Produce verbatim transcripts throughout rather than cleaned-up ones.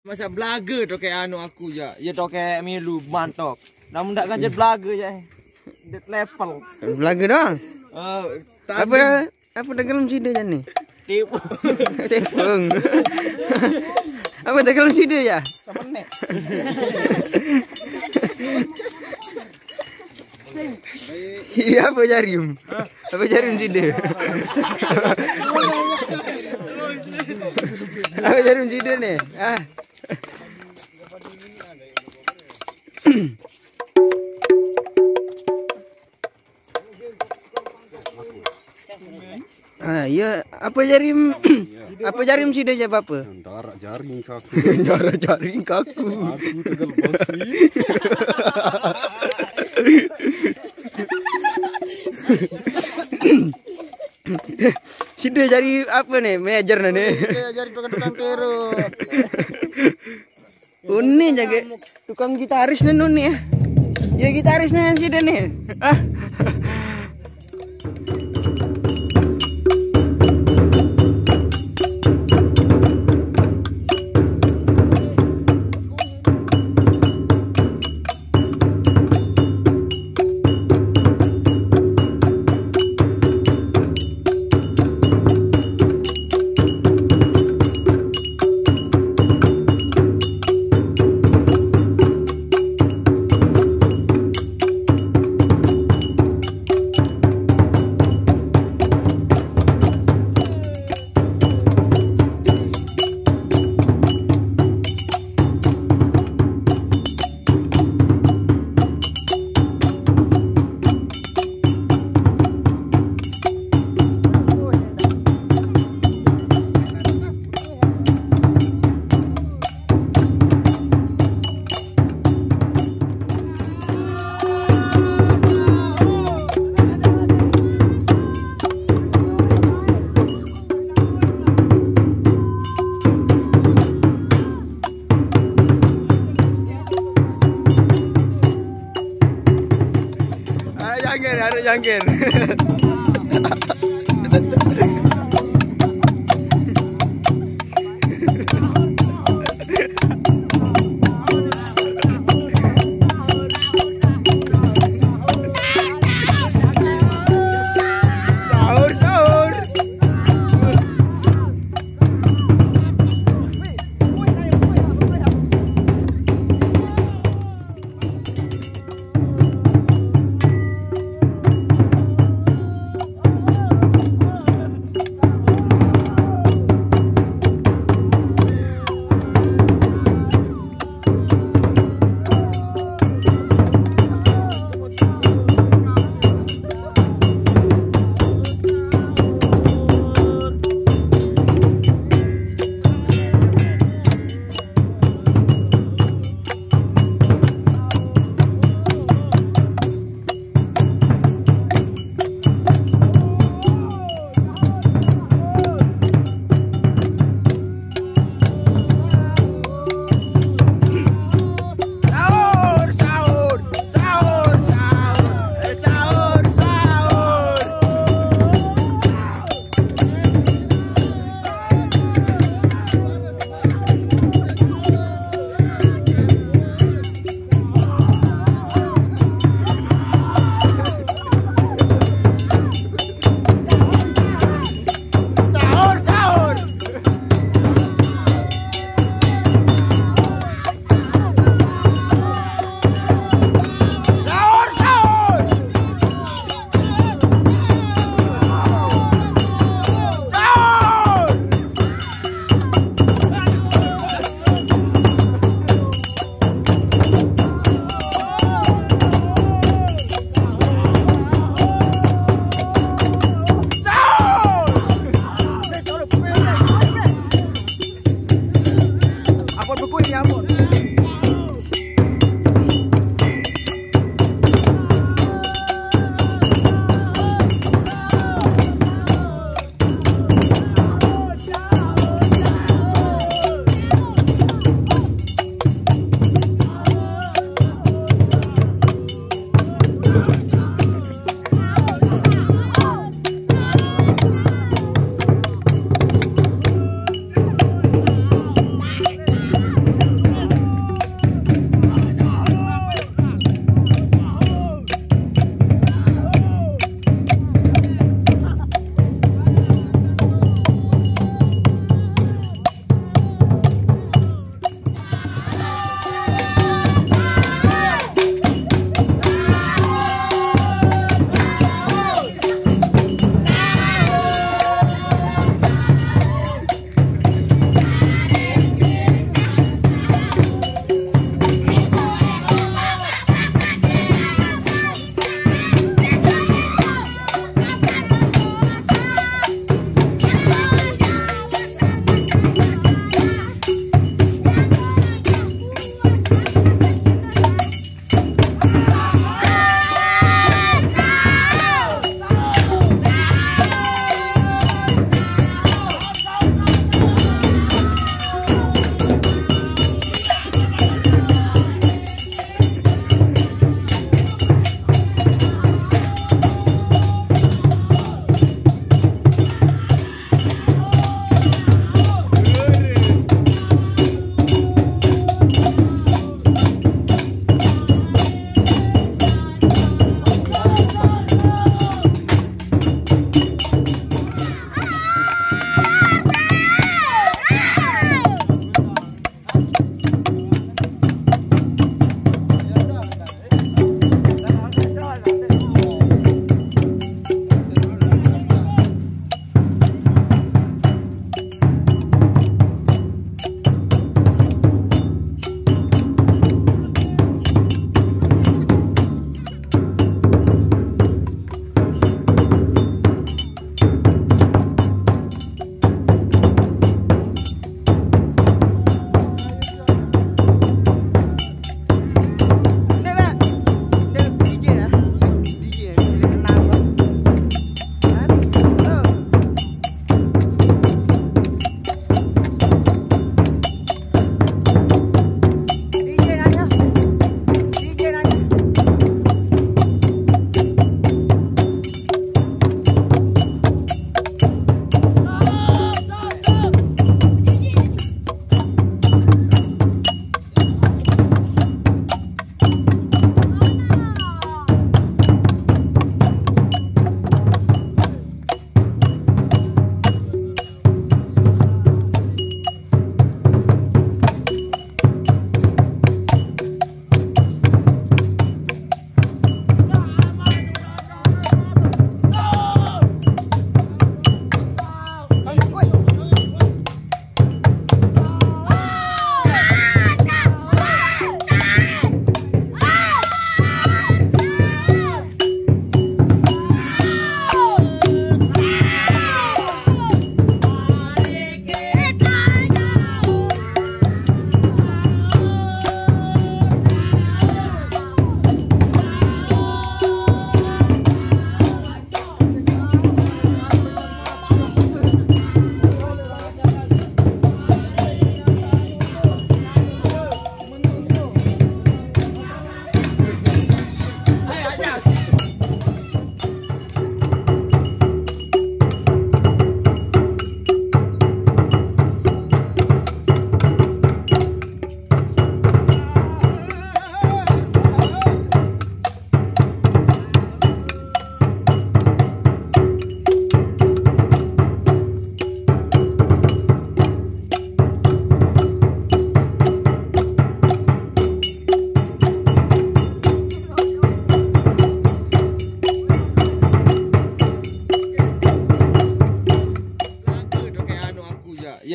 Masa belaga tu kayak anu aku je. Ya tu kayak milu mantok. Namun tak ganjil belaga je. Dead level. Belaga doang. Oh, apa apa dalam sida je ni? Tepung. Tepung. Apa dalam sida je? Sama nek. Ini apa jarim? Apa jarim sida? Apa jarim sida ni? Ah. Ah, ya, apa jarim? Apa jarim sida je apa? Darah jaring kaku. Darah jaring kaku. Aku tegal besi. Sida jari apa ni? Manager ni. Sida jari tukang-tukang teruk. Uni jaga tukang gitaris ni uni ya. Ya gitaris ni sida ni. Ah. Ah, jangan, harus jangan. Sahur, sahur. Sahur, sahur, sahur, sahur, sahur, sahur.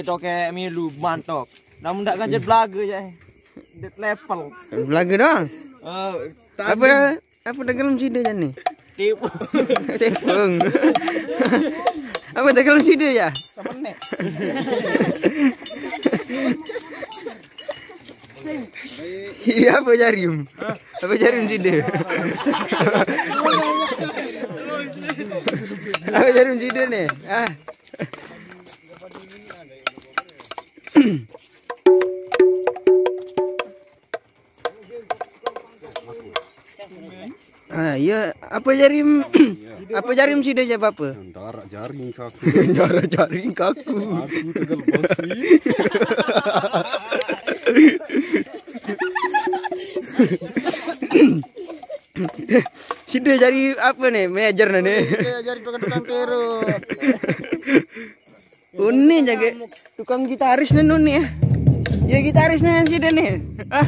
Cok kayak milu mantok. Namun ndak ganjil belaga je. Dead level. Belaga doang. Oh, apa? Apa dah gelem sida je ni? Tipu. Tepung. Apa dah gelem sida ya? Sama nek. Ini apa jarim? Apa jarim sida? Apa jarim sida ni? Ah. Ah, ya, apa jarim, apa jarim sida je apa? Darah jaring kaku. Darah jaring kaku. Aku tegal besi. Sida jari apa ni, manajer ni? Sida jari tukang-tukang kerut. Uni jaga tukang gitaris ni uni ya. Ya gitaris ni sida ni. Ah.